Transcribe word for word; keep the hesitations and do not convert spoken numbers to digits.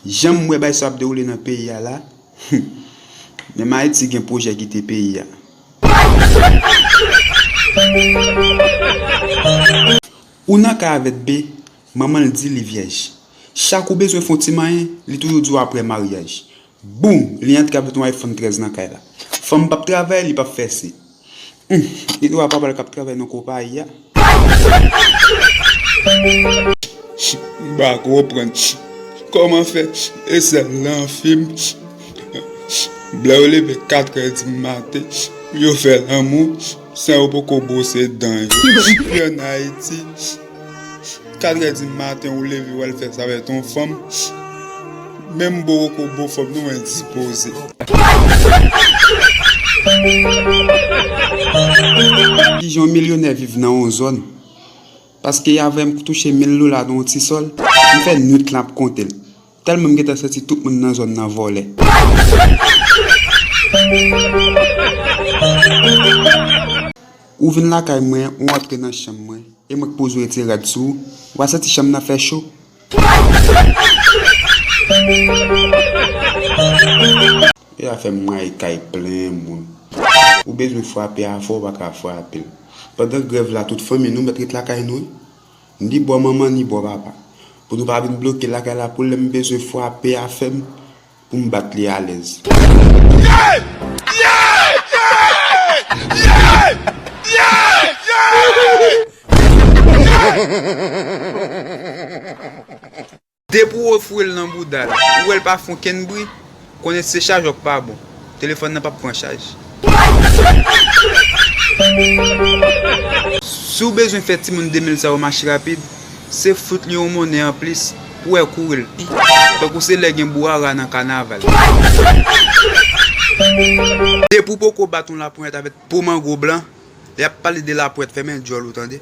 Jan m wè bagay sa ap dewoule nan peyi a la, menm Ayiti gen pwojè kite peyi a. Ou nan kay avèk B, manman l di li vyèj. Chak ou bezwen fè yon ti manyen, li toujou di w apre maryaj. Boum! Li antre avèk yon iPhone trèz nan kay la. Fanm p ap travay, li p ap fè se. Humm, li dwe a papa l k ap travay nan konpayi a. M pa konprann. Kòman fè e sèl nan fim, lè yo leve katrè di maten, yo fè lanmou san yo poko bwose dan yo. Fi ann Ayiti, katrè di maten ou leve, w al fè sa avèk yon fanm. Menm bo poko bo fanm nou endispoze. Kijan yon milyonè viv nan yon zòn? Paske y avè m touche mil dola nan yon ti sòl, m fè nwit lan ap konte l. Tèlman m gentan santi tout moun nan zòn nan vòlè. Ou vin lakay mwen, ou antre nan chanm mwen, e mwen k poze w ete rad sou ou, w a santi chanm nan fè cho. E afè m rayi kay plen moun. Ou bezwen frape afè w pa ka frape l. Pandan grèv la, tout fanmi nou mèt ret lakay nou wi. Ni bò manman, ni bò papa. Pou nou pa vin bloke lakay la pou lè m bezwen frape afè m, pou m bat li alèz. Depi w foure l nan bouda l, ou wè l pa fè okenn bri, konnen se chajè w k pa bon. Telefòn nan p ap pran chaj. Si w bezwen fè timoun de mil sa yo mache rapid, se fout li yon monnen anplis pou w wè kouri l. Tankou se lè gen bwara nan kanaval. Depi w poko bat yon laponyèt avèk po mango blan, y ap pale de lapwèt, fèmen djòl ou tande.